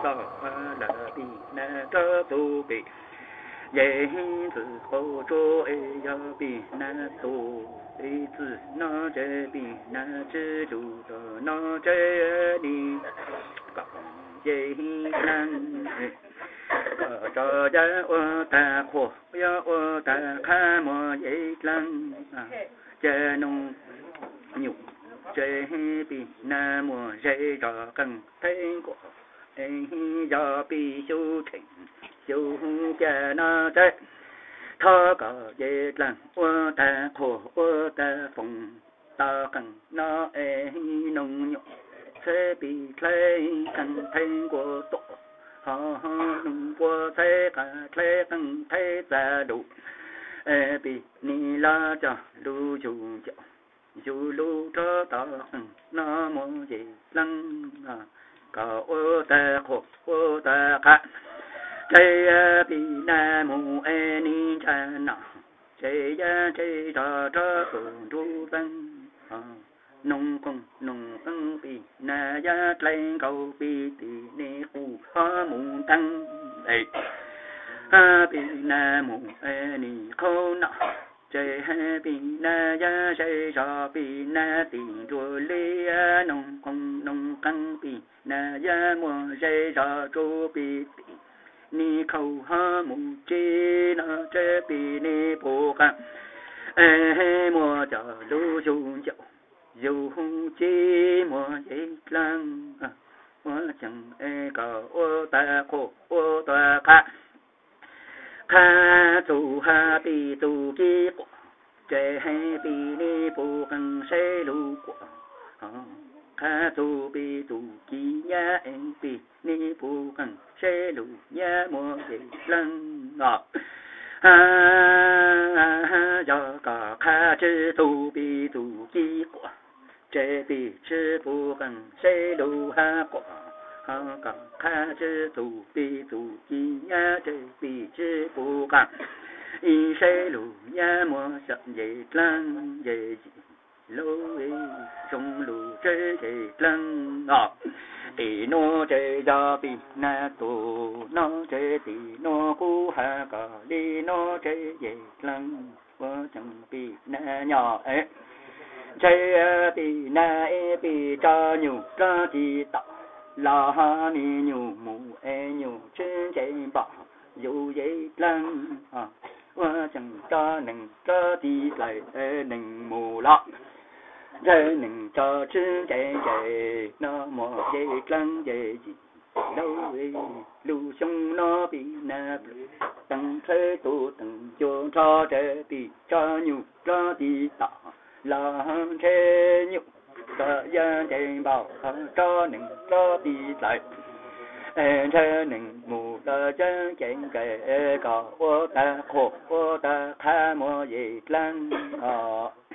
txog lawm pim na rov tus pim. Yej ntxwv qaug tsuag es yog pim na tus ib txwm no ces pim na tsis lug txog no ces nim kom yej dlaab kom tso yaj ua tag qhua, yaj ua tag qhab muag yej dlaab ces noog nyuj ces pim na muag ze zog qeej theeb nkuaj es yog pim xyu tsheej xyu ca no ces thov kom yej dlaab ua tag qhua ua tag foom tau qeej no es noog nyuj txheb pim dlaib qeej theeb nkuaj tuaj ho noog nkuaj txheb qa dlaib qeej theeb txav lug es pim nim los cog lug yug ncaus yug lug rov tau qeej no muag yej dlaab kom ua tag qhua ua tag qhab ces pim na mus es nim ntsaj no ces yaj ntsej zog rov tus nruj veeb noog qoog noog qeeb pim na yaj dlaib nkaus pim tim nim qus ho mus nteeb pim na mus es nim qhov no ces pim na yaj ze zog pim na tim nruab liab noog qoog noog qeeb pim na yaj muag ze zog tsuag pim tim nim khau ho mus tsi no ces pim nim pum qeej es muag cog lug yug ncaus yug tsi muag yej dlaab ua tseem es kom ua tag qhua ua tag qhab qhab txug ha pim txug kib quas ces pim nim pum qeej seb lug quas qhab txug pim txug kib nyab es pim nim pum qeej seb lug nyab muag yej dlaab os yog kom qhab tsib txug pim txug kib quas ces pim tsib pum qeej seb lug ha quas ho kom qhab tsib txug pim txug kib nyab ces pim tsib pum qeej ib seb lug nyab muag xyom yej dlaab yej yim lub zoo lug tseb yej dlaab os tim nuav ces yog pim na tus no ces tim nuav kuv has kom li no ces yej dlaab ua tseem pim na nyob es ntshe pim na es pim tso nyuj rov tiv tom los ho nim nyuj mus es nyuj tsib nce npom yug yej dlaab ua tseem tso neeg rov tiv dlaim neeg mus los ntshe neeg tso tsib nce nce no muag yej dlaab yej yim lub lub xyoo no pim na plws teem txheb tus teem cuag nrho ces pim tso nyuj rov tiv tom los ntshe nyuj tso yaj nce npom tso neeg rov tiv dlaim ntshe neeg mus los yaj nce nce kom ua tag qhua ua tag qhab muag yej dlaab os.